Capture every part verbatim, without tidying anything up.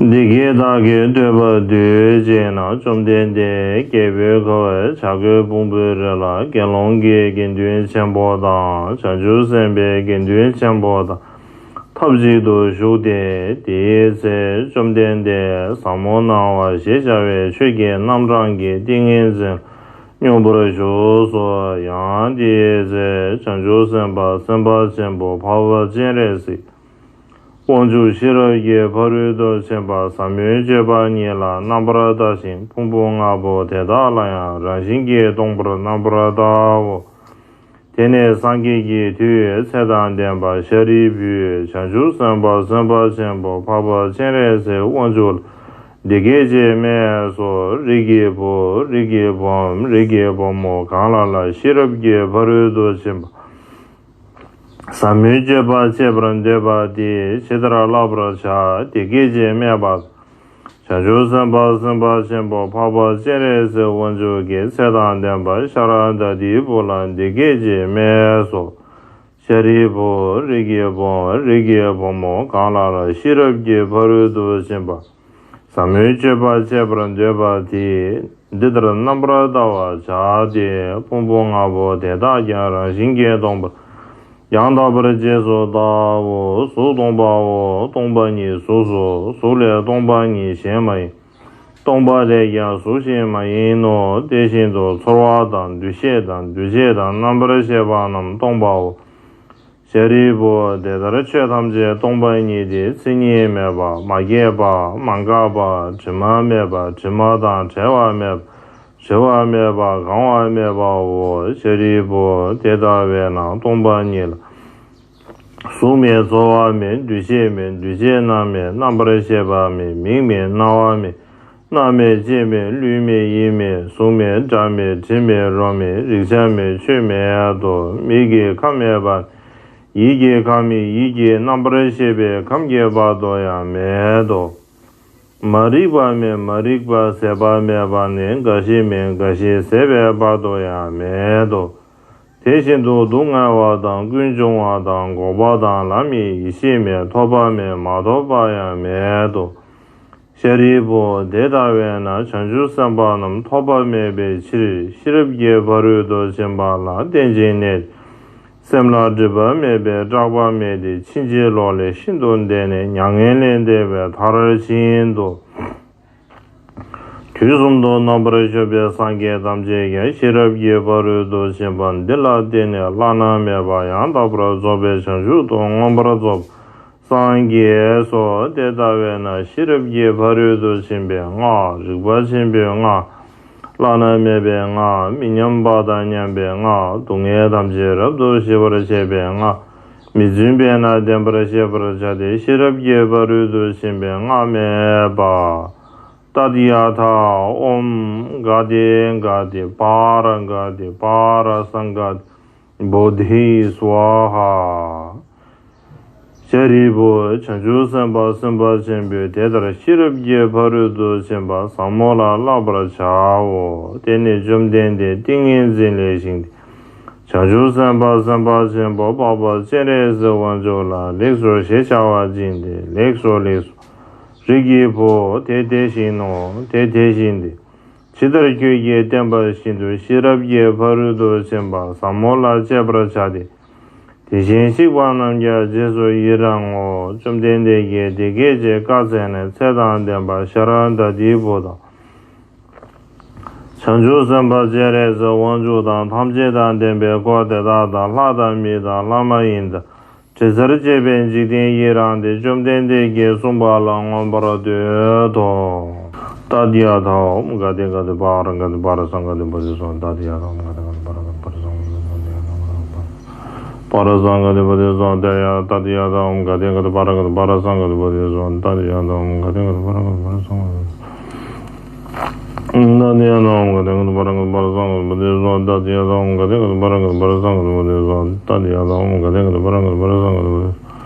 འདི་སྐད་བདག་གིས་ཐོས་པ་དུས་གཅིག་ན། བཅོམ་ལྡན་འདས་རྒྱལ་པོའི་ཁ་བའི་བྱ་རྒོད་ཕུང་པོའི་རི་ལ་དགེ་སློང་གི་དགེ་འདུན་ཆེན་པོ་དང་། བྱང་ཆུབ་སེམས་དཔའི་དགེ་འདུན་ཆེན་པོ་དང་ཐབས་ཅིག་ཏུ་བཞུགས་ཏེ། དེའི་ཚེ་བཅོམ་ལྡན་འདས་ཟབ་མོ་སྣང་བ་ཞེས་བྱ་བའི་ཆོས་ཀྱི་རྣམ་གྲངས་ཀྱི་ཏིང་ངེ་འཛིན་སྙོམས་པར་ཞུགས་སོ། ཡང་དེའི་ཚེ་བྱང་ཆུབ་སེམས་དཔའ་སེམས་དཔའ་ཆེན་པོ་འཕགས་པ་སྤྱན་རས་གཟིགས་དབང་ཕྱུག་ཤེས་རབ་ཀྱི་ཕ་རོལ་ཏུ་ཕྱིན་པ་ཟབ་མོའི་སྤྱོད་པ་ཉིད་ལ་རྣམ་པར་ལྟ་ཞིང་། ཕུང་པོ་ལྔ་པོ་དེ་དག་ལ་ཡང་རང་བཞིན་གྱིས་སྟོང་པར་རྣམ་པར་ལྟའོ། དེ་ནས་སངས་རྒྱས་ཀྱི་མཐུས་ཚེ་དང་ལྡན་པ་ཤཱ་རིའི་བུས་བྱང་ཆུབ་སེམས་དཔའ་སེམས་དཔའ་ཆེན་པོ་འཕགས་པ་སྤྱན་རས་གཟིགས་དབང་ཕྱུག་ལ་འདི་སྐད་ཅེས་སྨྲས་སོ། རིགས་ཀྱི་བུ། རིགས་ཀྱི་བུའམ་རིགས་ཀྱི་བུ་མོ་གང་ལ་ལ་ཤེས་རབ་ཀྱི་ཕ་རོལ་ཏུ་ཕྱིན་པ་ཟབ་མོའི་སྤྱོད་པ་སྤྱད་པར་འདོད་པ་དེས་ཇི་ལྟར་བསླབ་པར་བྱ། དེ་སྐད་ཅེས་སྨྲས་པ། བྱང་ཆུབ་སེམས་དཔའ་སེམས་དཔའ་ཆེན་པོ་འཕགས་པ་སྤྱན་རས་གཟིགས་དབང་ཕྱུག་གིས་ཚེ་དང་ལྡན་པ་ཤཱ་ར་དྭ་ཏིའི་བུ་ལ་འདི་སྐད་ཅེས་སྨྲས་སོ། ཤཱ་རིའི་བུ། རིགས་ཀྱི་བུའམ་རིགས་ཀྱི་བུ་མོ་གང་ལ་ལ་ཤེས་རབ་ཀྱི་ཕ་རོལ་ཏུ་ཕྱིན་པ་ཟབ་མོའི་སྤྱོད་པ་སྤྱད་པར་འདོད་པ་དེས་འདི་ལྟར་རྣམ་པར་ལྟ་བར་བྱ་སྟེ། ཕུང་པོ་ལྔ་པོ་དེ་དག་ཀྱང་རང་བཞིན་གྱིས་སྟོང་པར་ཡང་དག་པར་རྗེས་སུ་བལྟའོ། གཟུགས་སྟོང་པའོ། སྟོང་པ་ཉིད་གཟུགས་སོ། གཟུགས་ལས་སྟོང་པ་ཉིད་གཞན་མ་ཡིན། སྟོང་པ་ལས་ཀྱང་གཟུགས་གཞན་མ་ཡིན་ནོ། དེ་བཞིན་དུ་ཚོར་བ་དང་། འདུ་ཤེས་དང་། འདུ་བྱེད་དང་། རྣམ་པར་ཤེས་པ་རྣམས་སྟོང་པའོ། ཤཱ་རིའི་བུ། དེ་ལྟར་ཆོས་ཐམས་ཅད་སྟོང་པ་ཉིད་དེ། མཚན་ཉིད་མེད་པ། མ་སྐྱེས་པ། མ་འགགས་པ། དྲི་མ་མེད་པ། དྲི་མ་དང་བྲལ་བ་མེད་པ། བྲི་བ་མེད་པ། གང་བ་མེད་པའོ། ཤཱ་རིའི་བུ། དེ་ལྟ་བས་ན་སྟོང་པ་ཉིད་ལ་གཟུགས་མེད། ཚོར་བ་མེད། འདུ་ཤེས་མེད། འདུ་བྱེད་རྣམས་མེད། རྣམ་པར་ཤེས་པ་མེད། མིག་མེད། རྣ་བ་མེད། སྣ་མེད། ལྕེ་མེད། ལུས་མེད། ཡིད་མེད། གཟུགས་མེད། སྒྲ་མེད། དྲི་མེད། རོ་མེད། རེག་བྱ་མེད། ཆོས་མེད་དོ། མིག་གི་ཁམས་མེད་པ། ཡིད་ཀྱི་ཁམས་མེད། ཡིད་ཀྱི་རྣམ་པར་ཤེས་པའི་ཁམས་ཀྱི་བར་དུ་ཡང་མེད་དོ། མ་རིག་པ་མེད། མ་རིག་པ་ཟད་པ་མེད་པ་ནི་རྒ་ཤི་མེད། རྒ་ཤི་ཟད་པའི་བར་དུ་ཡང་མེད་དོ། དེ་བཞིན་དུ་སྡུག་བསྔལ་བ་དང་། ཀུན་འབྱུང་བ་དང་། འགོག་པ་དང་། ལམ་ཡི་ཡེ་ཤེས་མེད། ཐོབ་པ་མེད། མ་ཐོབ་པ་ཡང་མེད་དོ། ཤཱ་རིའི་བུ། དེ་ལྟ་བས་ན་བྱང་ཆུབ་སེམས་དཔའ་རྣམས་ཐོབ་པ་མེད་པའི་ཕྱིར། ཤེས་རབ་ཀྱི་ཕ་རོལ་ཏུ་ཕྱིན་པ་ལ་བརྟེན་ཅིང་གནས། སེམས་ལ་སྒྲིབ་པ་མེད་པས་སྐྲག་པ་མེད་དེ། ཕྱིན་ཅི་ལོག་ལས་ཤིན་ཏུ་འདས་ནས་མྱ་ངན་ལས་འདས་པའི་མཐར་ཕྱིན་ཏོ། དུས་གསུམ་དུ་རྣམ་པར་སྤྱོད་པའི་སངས་རྒྱས་ཐམས་ཅད་ཀྱང་ཤེས་རབ་ཀྱི་ཕ་རོལ་ཏུ་ཕྱིན་པ་འདི་ལ་བརྟེན་ནས་བླ་ན་མེད་པ་ཡང་དག་པར་རྫོགས་པའི་བྱང་ཆུབ་ཏུ་མངོན་པར་རྫོགས་པར་སངས་རྒྱས་སོ། དེ་ལྟ་བས་ན་ཤེས་རབ་ཀྱི་ཕ་རོལ་ཏུ་ཕྱིན་པའི་སྔགས། རིག་པ་ཆེན་པོའི་སྔགས། བླ་ན་མེད་པའི་སྔགས། མི་མཉམ་པ་དང་མཉམ་པའི་སྔགས། སྡུག་བསྔལ་ཐམས་ཅད་རབ་ཏུ་ཞི་བར་བྱེད་པའི་སྔགས། མི་བརྫུན་པས་ན་བདེན་པར་ཤེས་པར་བྱ་སྟེ། ཤེས་རབ་ཀྱི་ཕ་རོལ་ཏུ་ཕྱིན་པའི་སྔགས་སྨྲས་པ། ཏདྱ་ཐཱ། ཨོཾ་ག་ཏེ་ག་ཏེ་པཱ་ར་ག་ཏེ་པཱ་ར་སཾ་ག་ཏེ་བོ་དྷི་སྭཱ་ཧཱ། ཤཱ་རིའི་བུ། བྱང་ཆུབ་སེམས་དཔའ་སེམས་དཔའ་ཆེན་པོས་དེ་ལྟར་ཤེས་རབ་ཀྱི་ཕ་རོལ་ཏུ་ཕྱིན་པ་ཟབ་མོ་ལ་བསླབ་པར་བྱའོ། དེ་ནས་བཅོམ་ལྡན་འདས་ཏིང་ངེ་འཛིན་ལས་བཞེངས་ཏེ། བྱང་ཆུབ་སེམས་དཔའ་སེམས་དཔའ་ཆེན་པོ་འཕགས་པ་སྤྱན་རས་གཟིགས་དབང་ཕྱུག་ལ་ལེགས་སོ་ཞེས་བྱ་བ་བྱིན་ཏེ། ལེགས་སོ་ལེགས་སོ། རིགས་ཀྱི་བུ། དེ་དེ་བཞིན་ནོ། དེ་དེ་བཞིན་ཏེ། ཇི་ལྟར་ཁྱོད་ཀྱིས་བསྟན་པ་བཞིན་དུ་ཤེས་རབ་ཀྱི་ཕ་རོལ་ཏུ་ཕྱིན་པ་ཟབ་མོ་ལ་སྤྱད་པར་བྱ་སྟེ། དེ་བཞིན་གཤེགས་པ་རྣམས་ཀྱང་རྗེས་སུ་ཡི་རང་ངོ་། བཅོམ་ལྡན་འདས་ཀྱིས་དེ་སྐད་ཅེས་བཀའ་སྩལ་ནས་ཚེ་དང་ལྡན་པ་ཤཱ་ར་དྭ་ཏིའི་བུ་དང་། བྱང་ཆུབ་སེམས་དཔའ་སྤྱན་རས་གཟིགས་དབང་ཕྱུག་དང་ཐམས་ཅད་དང་ལྡན་པའི་འཁོར་དེ་དག་དང་། ལྷ་དང་མི་དང་ལྷ་མ་ཡིན་དང་། དྲི་ཟར་བཅས་པའི་འཇིག་རྟེན་ཡི་རངས་ཏེ། བཅོམ་ལྡན་འདས་ཀྱིས་གསུངས་པ་ལ་མངོན་པར་བསྟོད་དོ། ཏདྱ་ཐཱ། ཨོཾ་ག་ཏེ་ག་ཏེ་པཱ་ར་ག་ཏེ་པཱ་ར་སཾ་ག་ཏེ་བོ་དྷི་སྭཱ་ཧཱ། ཏདྱ་ཐཱ། ཨོཾ་ག་ཏེ་ག་ཏེ་པཱ་ར་ག་ཏེ་པཱ་ར་སཾ་ག་ཏེ་བོ་དྷི་སྭཱ་ཧཱ། པཱ་ར་སཾ་ག་ཏེ་བོ་དྷི་སྭཱ་ཧཱ། ཏདྱ་ཐཱ། ཨོཾ་ག་ཏེ་ག་ཏེ་པཱ་ར་ག་ཏེ་པཱ་ར་སཾ་ག་ཏེ་བོ་དྷི་སྭཱ་ཧཱ། ཏདྱ་ཐཱ། ཨོཾ་ག་ཏེ་ག་ཏེ་པཱ་ར་ག་ཏེ་པཱ་ར་སཾ་ག་ཏེ་བོ་དྷི་སྭཱ་ཧཱ། ཏདྱ་ཐཱ། ཨོཾ་ག་ཏེ་ག་ཏེ་པཱ་ར་ག་ཏེ་པཱ་ར་སཾ་ག་ཏེ་བོ་དྷི་སྭཱ་ཧཱ། ཏདྱ་ཐཱ། ཨོཾ་ག་ཏེ་ག་ཏེ་པཱ་ར་ག་ཏེ་པཱ་ར་སཾ་ག་ཏེ་བོ་དྷི་སྭཱ་ཧཱ། ཏདྱ་ཐཱ། ཨོཾ་ག་ཏེ་ག་ཏེ་པཱ་ར་ག་ཏེ་པཱ་ར་སཾ་ག་ཏེ་བོ་དྷི་སྭཱ་ཧཱ། ཏདྱ་ཐཱ། ཨོཾ་ག་ཏེ་ག་ཏེ་པཱ་ར་ག་ཏེ་པཱ་ར་སཾ་ག་ཏེ་བོ་དྷི་སྭཱ་ཧཱ། ཏདྱ་ཐཱ། ཨོཾ་ག་ཏེ་ག་ཏེ་པཱ་ར་ག་ཏེ་པཱ་ར་སཾ་ག་ཏེ་བོ་དྷི་སྭཱ་ཧཱ། ཏདྱ་ཐཱ། ཨོཾ་ག་ཏེ་ག་ཏེ་པཱ་ར་ག་ཏེ་པཱ་ར་སཾ་ག་ཏེ་བོ་དྷི་སྭཱ་ཧཱ། ཏདྱ་ཐཱ། ཨོཾ་ག་ཏེ་ག་ཏེ་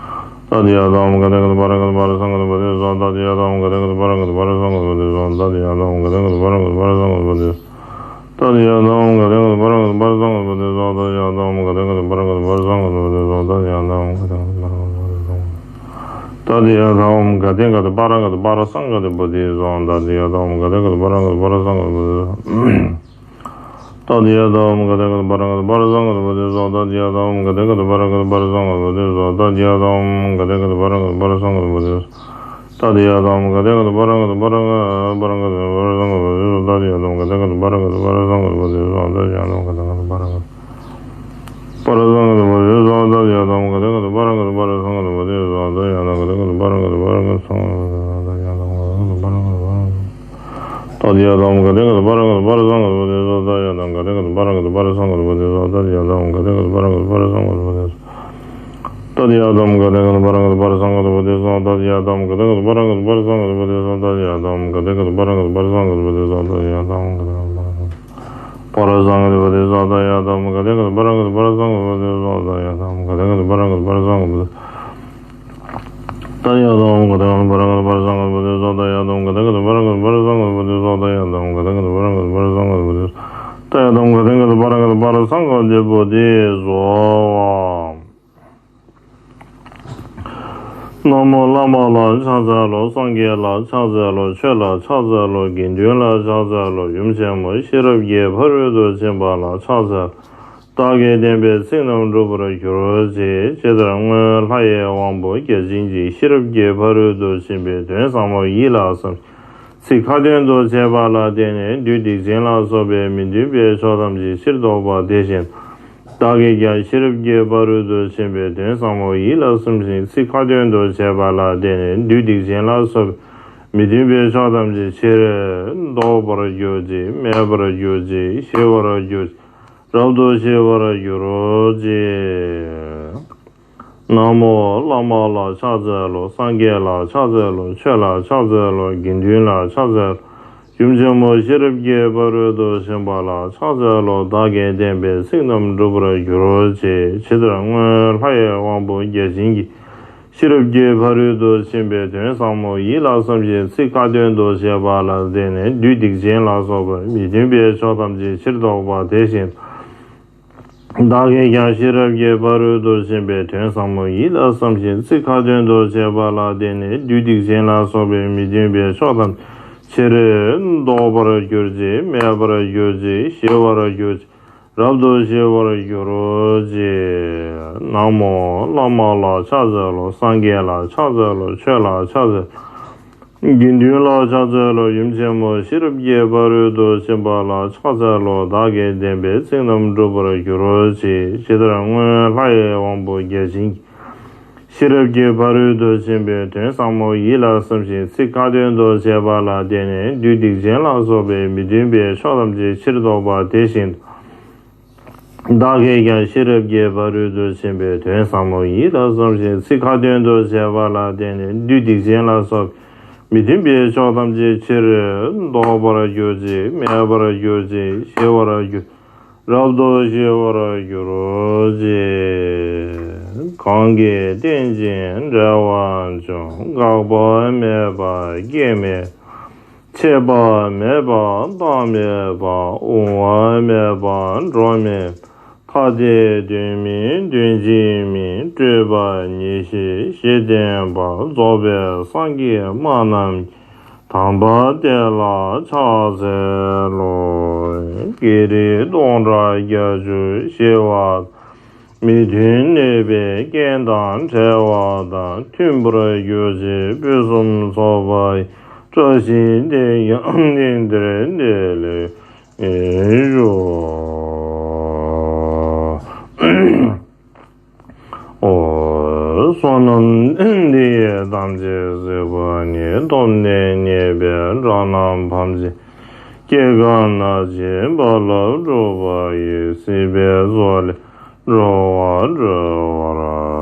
པཱ་ར་ག་ཏེ་པཱ་ར་སཾ་ག་ཏེ་བོ་དྷི་སྭཱ་ཧཱ། ཏདྱ་ཐཱ། ཨོཾ་ག་ཏེ་ག་ཏེ་པཱ་ར་ག་ཏེ་པཱ་ར་སཾ་ག་ཏེ་བོ་དྷི་སྭཱ་ཧཱ། ཏདྱ་ཐཱ། ཨོཾ་ག་ཏེ་ག་ཏེ་པཱ་ར་ག་ཏེ་པཱ་ར་སཾ་ག་ཏེ་བོ་དྷི་སྭཱ་ཧཱ། ཏདྱ་ཐཱ། ཨོཾ་ག་ཏེ་ག་ཏེ་པཱ་ར་ག་ཏེ་པཱ་ར་སཾ་ག་ཏེ་བོ་དྷི་སྭཱ་ཧཱ། ཏདྱ་ཐཱ། ཨོཾ་ག་ཏེ་ག་ཏེ་པཱ་ར་ག་ཏེ་པཱ་ར་སཾ་ག་ཏེ་བོ་དྷི་སྭཱ་ཧཱ། ཏདྱ་ཐཱ། ཨོཾ་ག་ཏེ་ག་ཏེ་པཱ་ར་ག་ཏེ་པཱ་ར་སཾ་ག་ཏེ་བོ་དྷི་སྭཱ་ཧཱ། ཏདྱ་ཐཱ། ཨོཾ་ག་ཏེ་ག་ཏེ་པཱ་ར་ག་ཏེ་པཱ་ར་སཾ་ག་ཏེ་བོ་དྷི་སྭཱ་ཧཱ། ཏདྱ་ཐཱ། ཨོཾ་ག་ཏེ་ག་ཏེ་པཱ་ར་ག་ཏེ་པཱ་ར་སཾ་ག་ཏེ་བོ་དྷི་སྭཱ་ཧཱ། ཏདྱ་ཐཱ། ཨོཾ་ག་ཏེ་ག་ཏེ་པཱ་ར་ག་ཏེ་པཱ་ར་ག་པཱ་ར་ག་ཏེ་པཱ་ར་སཾ་ག་ཏེ་བོ་དྷི་སྭཱ་ཧཱ། ཏདྱ་ཐཱ། ཨོཾ་ག་ཏེ་ག་ཏེ་པཱ་ར་ག་ཏེ་པཱ་ར་སཾ་ག་ཏེ་བོ་དྷི་སྭཱ་ཧཱ། ཏདྱ་ཐཱ། ཨོཾ་ག་ཏེ་ག་ཏེ་པཱ་ར་ག་ཏེ་པཱ་ར་སཾ་ག་ཏེ་བོ་དྷི་སྭཱ་ཧཱ། ཏདྱ་ཐཱ། ཨོཾ་ག་ཏེ་ག་ཏེ་པཱ་ར་ག་ཏེ་པཱ་ར་སཾ་ག་ཏེ་བོ་དྷི་སྭཱ་ཧཱ། ཏདྱ་ཐཱ། ཨོཾ་ག་ཏེ་ག་ཏེ་པཱ་ར་ག་ཏེ་པཱ་ར་སཾ་ག་ཏེ་བོ་དྷི་སྭཱ་ཧཱ། ཏདྱ་ཐཱ། ཨོཾ་ག་ཏེ་ག་ཏེ་པཱ་ར་ག་ཏེ་པཱ་ར་སཾ་ག་ཏེ་བོ་དྷི་སྭཱ་ཧཱ། ཏདྱ་ཐཱ། ཨོཾ་ག་ཏེ་ག་ཏེ་པཱ་ར་ག་ཏེ་པཱ་ར་སཾ་ག་ཏེ་བོ་དྷི་སྭཱ་ཧཱ། ཏདྱ་ཐཱ། ཨོཾ་ག་ཏེ་ག་ཏེ་པཱ་ར་ག་ཏེ་པཱ་ར་སཾ་ག་ཏེ་བོ་དྷི་སྭཱ་ཧཱ། ཏདྱ་ཐཱ། ཨོཾ་ག་ཏེ་ག་ཏེ་པཱ་ར་ག་ཏེ་པཱ་ར་སཾ་ག་ཏེ་བོ་དྷི་སྭཱ་ཧཱ། ཏདྱ་ཐཱ། ཨོཾ་ག་ཏེ་ག་ཏེ་པཱ་ར་ག་ཏེ་པཱ་ར་སཾ་ག་ཏེ་བོ་དྷི་སྭཱ་ཧཱ། ཏདྱ་ཐཱ། ཨོཾ་ག་ཏེ་ག་ཏེ་པཱ་ར་ག་ཏེ་པཱ་ར་སཾ་ག་ཏེ་བོ་དྷི་སྭཱ་ཧཱ། ཏདྱ་ཐཱ། ཨོཾ་ག་ཏེ་ག་ཏེ་པཱ་ར་སཾ་ག་ཏེ་བོ་དྷི་སྭཱ་ཧཱ། ཏདྱ་ཐཱ། ཨོཾ་ག་ཏེ་ག་ཏེ་པཱ་ར་ག་ཏེ་པཱ་ར་སཾ་ག་ཏེ་བོ་དྷི་སྭཱ་ཧཱ། ཏདྱ་ཐཱ། ཨོཾ་ག་ཏེ་ག་ཏེ་པཱ་ར་ག་ཏེ་པཱ་ར་སཾ་ག་ཏེ་བོ་དྷི་སྭཱ་ཧཱ། ཏདྱ་ཐཱ། ཨོཾ་ག་ཏེ་ག་ཏེ་པཱ་ར་ག་ཏེ་པཱ་ར་སཾ་ག་ཏེ་བོ་དྷི་སྭཱ་ཧཱ། ཏདྱ་ཐཱ། ཨོཾ་ག་ཏེ་ག་ཏེ་པཱ་ར་ག་ཏེ་པཱ་ར་སཾ་ག་ཏེ་བོ་དྷི་སྭཱ་ཧཱ། ཏདྱ་ཐཱ། ཨོཾ་ག་ཏེ་ག་ཏེ་པཱ་ར་ག་ཏེ་པཱ་ར་སཾ་ག་ཏེ་བོ་དྷི་སྭཱ་ཧཱ། ཏདྱ་ཐཱ། ཨོཾ་ག་ཏེ་ག་ཏེ་པཱ་ར་ག་ཏེ་པཱ་ར་སཾ་ག་ཏེ་བོ་དྷི་སྭཱ་ཧཱ། ཏདྱ་ཐཱ། ཨོཾ་ག་ཏེ་ག་ཏེ་པཱ་ར་ག་ཏེ་པཱ་ར་སཾ་ག་ཏེ་བོ་དྷི་སྭཱ་ཧཱ། ན་མོ་བླ་མ་ལ་ཕྱག་འཚལ་ལོ། སངས་རྒྱས་ལ་ཕྱག་འཚལ་ལོ། ཆོས་ལ་ཕྱག་འཚལ་ལོ། དགེ་འདུན་ལ་ཕྱག་འཚལ་ལོ། ཡུམ་ཆེན་མོ་ཤེས་རབ་ཀྱི་ཕ་རོལ་ཏུ་ཕྱིན་པ་ལ་ཕྱག་འཚལ་ལོ། བདག་གིས་བསྟན་པའི་ཚིག་རྣམས་འགྲུབ་པར་གྱུར་ཅིག་ཇི་ལྟར་སྔོན་ལྷ་ཡི་དབང་པོ་བརྒྱ་བྱིན་གྱིས་ཤེས་རབ་ཀྱི་ཕ་རོལ་ཏུ་ཕྱིན་པའི་དོན་ཟབ་མོ་ཡིད་ལ་བསམ་ཞིང་ཚིག་ཁ་ཏོན་དུ་བྱས་པ་ལ་བརྟེན་ནས་བདུད་སྡིག་ཅན་ལ་སོགས་པའི་མི་མཐུན་པའི་ཕྱོགས་ཐམས་ཅད་ཕྱིར་ཟློག་པ་དེ་བཞིན་དུ། བདག་གིས་ཀྱང་ཤེས་རབ་ཀྱི་ཕ་རོལ་ཏུ་ཕྱིན་པའི་དོན་ཟབ་མོ་ཡིད་ལ་བསམ་ཞིང་ཚིག་ཁ་ཏོན་དུ་བྱས་པ་ལ་བརྟེན་ནས་བདུད་སྡིག་ཅན་ལ་སོགས་པའི་མི་མཐུན་པའི་ཕྱོགས་ཐམས་ཅད་ཕྱིར་ཟློག་པར་གྱུར་ཅིག་མེད་པར་གྱུར་ཅིག་ཞི་བར་གྱུར་ཅིག་རབ་ཏུ་ཞི་བར་གྱུར་ཅིག་ན་མོ་བླ་མ་ལ་ཕྱག་འཚལ་ལོ། སངས་རྒྱས་ལ་ཕྱག་འཚལ་ལོ། ཆོས་ལ་ཕྱག་འཚལ་ལོ། དགེ་འདུན་ལ་ཕྱག་འཚལ་ལོ། ཡུམ་ཆེན་མོ་ཤེས་རབ་ཀྱི་ཕ་རོལ་ཏུ་ཕྱིན་པ་ལ་ཕྱག་འཚལ་ལོ། བདག་གིས་བསྟན་པའི་ཚིག་རྣམས་འགྲུབ་པར་གྱུར་ཅིག་ཇི་ལྟར་སྔོན་ལྷ་ཡི་དབང་པོ་བརྒྱ་བྱིན་གྱིས་ཤེས་རབ་ཀྱི་ཕ་རོལ་ཏུ་ཕྱིན་པའི་དོན་ཟབ་མོ་ཡིད་ལ་བསམ་ཞིང་ཚིག་ཁ་ཏོན་དུ་བྱས་པ་ལ་བརྟེན་ནས་བདུད་སྡིག་ཅན་ལ་སོགས་པ་མི་མཐུན་པའི་ཕྱོགས་ཐམས་ཅད་ཕྱིར་ཟློག་པ་དེ་བཞིན་དུ། བདག་གིས་ཀྱང་ཤེས་རབ་ཀྱི་ཕ་རོལ་ཏུ་ཕྱིན་པའི་དོན་ཟབ་མོ་ཡིད་ལ་བསམ་ཞིང་ཚིག་ཁ་ཏོན་དུ་བྱས་པ་ལ་བརྟེན་ནས་བདུད་སྡིག་ཅན་ལ་སོགས་པའི་མི་མཐུན་པའི་ཕྱོགས་ཐམས་ཅད་ཕྱིར་ཟློག་པར་གྱུར་ཅིག་མེད་པར་གྱུར་ཅིག་ཞི་བར་གྱུར་ཅིག་རབ་ཏུ་ཞི་བར་གྱུར་ཅིག་ན་མོ་བླ་མ་ལ་ཕྱག་འཚལ་ལོ། སངས་རྒྱས་ལ་ཕྱག་འཚལ་ལོ། ཆོས་ལ་ཕྱག་འཚལ་ལོ། དགེ་འདུན་ལ་ཕྱག་འཚལ་ལོ། ཡུམ་ཆེན་མོ་ཤེས་རབ་ཀྱི་ཕ་རོལ་ཏུ་ཕྱིན་པ་ལ་ཕྱག་འཚལ་ལོ། བདག་གིས་བསྟན་པའི་ཚིག་རྣམས་འགྲུབ་པར་གྱུར་ཅིག་ཇི་ལྟར་སྔོན་ལྷ་ཡི་དབང་པོ་བརྒྱ་བྱིན་གྱིས་ཤེས་རབ་ཀྱི་ཕ་རོལ་ཏུ་ཕྱིན་པའི་དོན་ཟབ་མོ་ཡིད་ལ་བསམ་ཞིང་ཚིག་ཁ་ཏོན་དུ་བྱས་པ་ལ་བརྟེན་ནས་བདུད་སྡིག་ཅན་ལ་སོགས་པའི་མི་མཐུན་པའི་ཕྱོགས་ཐམས་ཅད་ཕྱིར་ཟློག་པ་དེ་བཞིན་དུ། བདག་གིས་ཀྱང་ཤེས་རབ་ཀྱི་ཕ་རོལ་ཏུ་ཕྱིན་པའི་དོན་ཟབ་མོ་ཡིད་ལ་བསམ་ཞིང་ཚིག་ཁ་ཏོན་དུ་བྱས་པ་ལ་བརྟེན་ནས་བདུད་སྡིག་ཅན་ལ་སོགས་པའི་མི་མཐུན་པའི་ཕྱོགས་ཐམས་ཅད་ཕྱིར་ཟློག་པར་གྱུར་ཅིག་མེད་པར་གྱུར་ཅིག་ཞི་བར་གྱུར་ཅིག་རབ་ཏུ་ཞི་བར་གྱུར་ཅིག་གང་གིས་བསྟེན་ཅིང་འབྲེལ་བར་འབྱུང་། འགག་པ་མེད་པ་སྐྱེ་མེད་ཆད་པ་མེད་པ་རྟག་མེད་པ་དབུང་བ་མེད་པ་འགྲོ་མེད་ཐ་དད་དོན་མིན་དོན་གཅིག་མིན་སྤྲོས་པ་ཉེར་ཞི་ཞི་བསྟན་པ་རྫོགས་པའི་སངས་རྒྱས་སྨྲ་རྣམས་ཀྱི་དམ་པ་དེ་ལ་ཕྱག་འཚལ་ལོ། བགེགས་རིགས་སྟོང་ཕྲག་བརྒྱད་ཅུ་ཞི་བ་དང་། མི་མཐུན་གནོད་པའི་རྐྱེན་དང་བྲལ་བ་དང་། མཐུན་པར་གྱུར་ཅིག་ཕུན་སུམ་ཚོགས་པ་ཡི། བཀྲ་ཤིས་དེ་ཡང་དེང་འདིར་བདེ་ལེགས་ཤོག་ཨོ། བསོད་ནམས་འདི་ཡིས་ཐམས་ཅད་གཟིགས་པ་ཉིད། ཐོབ་ནས་ཉེས་པའི་དགྲ་རྣམས་ཕམ་བྱས། སྐྱེ་རྒ་ན་འཆིའི་རྦ་རླབས་འཁྲུགས་པ་ཡི། སྲིད་པའི་མཚོ་ལས་འགྲོ་བ་སྒྲོལ་བར་